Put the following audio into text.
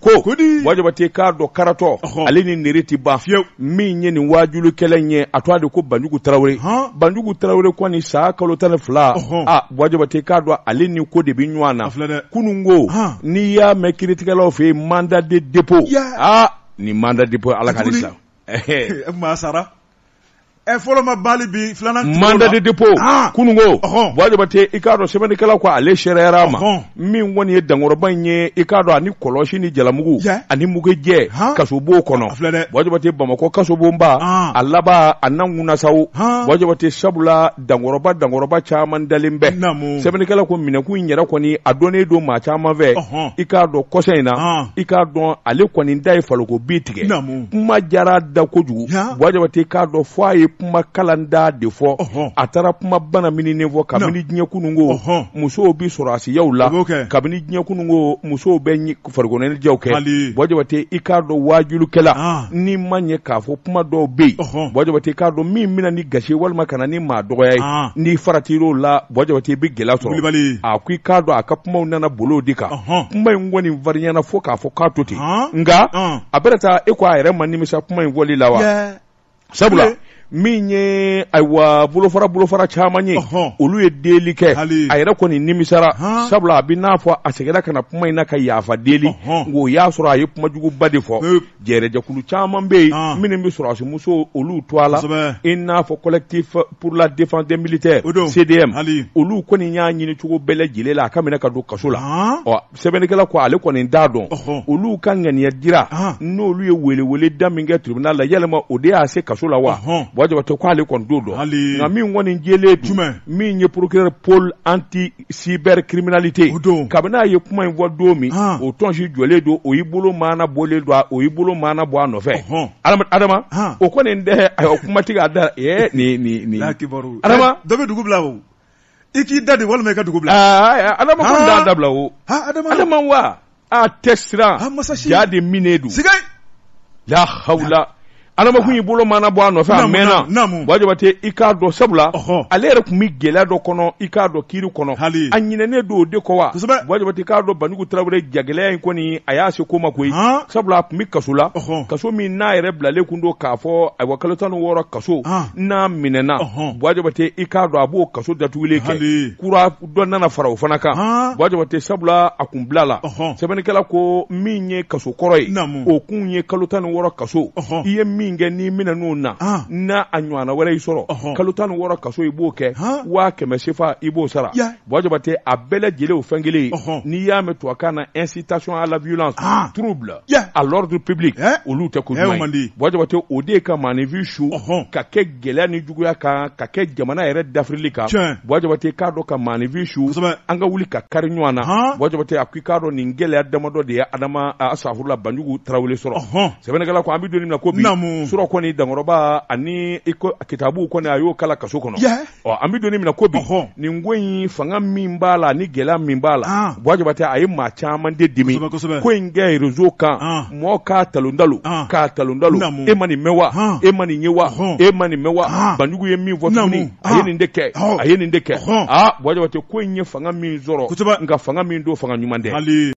Ko Buwa Jabate k'a dɔn karatɔ ale ni nere tɛ ban. Min ye nin wajulikɛla in ye, a tɔgɔ de ko Banjugu Tarawele. Banjugu Tarawele kɔni san kalo 12, a Buwa Jabate k'a dɔn ale ni ko de bɛ ɲɔgɔn na. Kunun ko n'i y'a mɛn kiiritigɛlaw fɛ yen mandat de dépôt, aa nin mandat dépôt Ala ka sa. Sara ɛ fɔlɔ ma bali bi filanan mandat de dépôt kununko Buwa Jabate i k'a dɔn sɛbɛnnikɛla ko ale seereyara a ma min kɔni ye dankɔrɔba in ye, i k'a dɔn ani kɔlɔsi ni jalamugu ani mugujɛ kasobon kɔnɔ. Buwa Jabate Bamakɔ kasobonba a laban a na ŋunasaw. Buwa Jabate sabula dankɔrɔba dankɔrɔba caman dalen bɛ. Sɛbɛnnikɛla ko minɛkun in yɛrɛ kɔni a dɔnnen don maa caman fɛ. I k'a dɔn kɔsa in na, i k'a dɔn ale kɔni da ye faloko bi tigɛ. Kuma jara da kojugu. Buwa Jabate k'a dɔn fo a ye kuma kalanda de fɔ. A taara kuma bana mininen fɔ kabini diɲɛ kununko musow bɛ sɔrɔdasiyaw la, kabini diɲɛ kununko musow bɛ farikoloɲɛnajɛw kɛ. Buwa Jabate i k'a dɔn wajulikɛla n'i ma ɲɛ k'a fɔ kuma dɔw bɛ yen, Buwa Jabate k'a dɔn min bɛna ni gasi walima ka na ni maa dɔgɔya ye, n'i faratir'o la, Buwa Jabate i bɛ gɛlɛya sɔrɔ. A ko i k'a dɔn a ka kumaw nana bolo de kan. Kuma in kɔni farinyana fo k'a fɔ k'a to ten, nka a bɛna taa e ko a yɛrɛ ma nimisa kuma in fɔli la wa? Sabula min ye ayiwa bolofara bolofara caman ye, olu ye deli kɛ, a yɛrɛ kɔni nimisara, sabula a bɛ n'a fɔ a seginna ka na kuma in na ka yafa deli, nka o y'a sɔrɔ a ye kumajuguba de fɔ. Jɛrɛjɛkulu caman bɛ yen minnu bɛ sɔrɔdasi musow olu to a la, i n'a fɔ collectif pour la défense des militaires CDM, olu kɔni y'a ɲini cogo bɛɛ lajɛlen la a ka minɛ ka don kaso la. Ɔ sɛbɛnnikɛla ko ale kɔni t'a dɔn olu ka ŋaniya jira n'olu ye welewele da min kɛ tribunal la, yalima o de y'a se kaso la wa? Buwa Jabate ko ale kɔni t'o dɔn, nka min kɔni jɛlen don, min ye procureur pôle anti cybercriminalité, kabini a ye kuma in fɔ don min, o tɔnsi jɔlen don, o y'i bolo maana bɔlen don, o y'i bolo maana bɔ a nɔfɛ. Adama o kɔni tɛ ayiwa kumatigi a da nin nin nin Adama dɔ bɛ dugu bila o. I k'i da de walima i ka dugu bila. Aa Adama ko da dabila o. Adama wa a tɛ siran ja de minen don. La hawla. Adama kun y'i bolo maana bɔ a nɔfɛ a mɛnna. Buwa Jabate i k'a dɔn sabula ale yɛrɛ tun bɛ gɛlɛya dɔ kɔnɔ, i k'a dɔn kiiri kɔnɔ, a ɲinɛnen don o de kɔ wa. Buwa Jabate i k'a dɔn Banjugu Tarawele jagɛlɛya in kɔni a y'a se ko ma koyi, sabula a tun bɛ kaso la, kaso min n'a yɛrɛ bilalen kun don k'a fɔ ayiwa kalo 16 kaso n'a minɛna. Buwa Jabate i k'a dɔn a b'o kaso datugulen kɛ, kura dɔ nana fara o fana kan. Buwa Jabate sabula a kun bila la. Sɛbɛnnikɛla ko min ye kaso kɔrɔ ye, o kun ye kalo 16 kaso. I ye min kɛ n'i minɛn'o na, n'a a ɲɔgɔnna wɛrɛ y'i sɔrɔ, kalo 16 kaso i b'o kɛ, 100 000 sefa i b'o sara. Buwa Jabate a bɛɛ lajɛlen o fɛn kelen ye. N'i y'a mɛn tubabukan na incitation à la violence, trouble à l'ordre public, olu tɛ ko ɲuman ye. Buwa Jabate o de ye ka maaninfin su ka kɛ gɛlɛya ni juguya kan, ka kɛ jamana yɛrɛ dafirili kan. Buwa Jabate k'a dɔn ka maaninfin su, an ka wuli ka kari ɲɔgɔn na. Buwa Jabate a ko i k'a dɔn nin gɛlɛya damadɔ de ye Adama safurula Banjugu Tarawele sɔrɔ. Sɛbɛnnikɛla ko an bɛ don min na ko bi, surɔ kɔni dankɔrɔba ani kitabu kɔni a y'o kala kaso kɔnɔ. Ɔ an bɛ don min na ko bi, nin ko in fanga min b'a la ni gɛlɛya min b'a la, Buwa Jabate a ye maa caman de dimi. Ko in kɛ réseau kan, mɔgɔ k'a talondalo k'a talondalo, e ma nin mɛn wa, e ma nin ye wa, e ma nin mɛn wa, Banjugu ye min fɔ tuguni, a ye nin de kɛ, a ye nin de kɛ. Aa Buwa Jabate ko in ye fanga min sɔrɔ, nka fanga min don fanga ɲuman tɛ.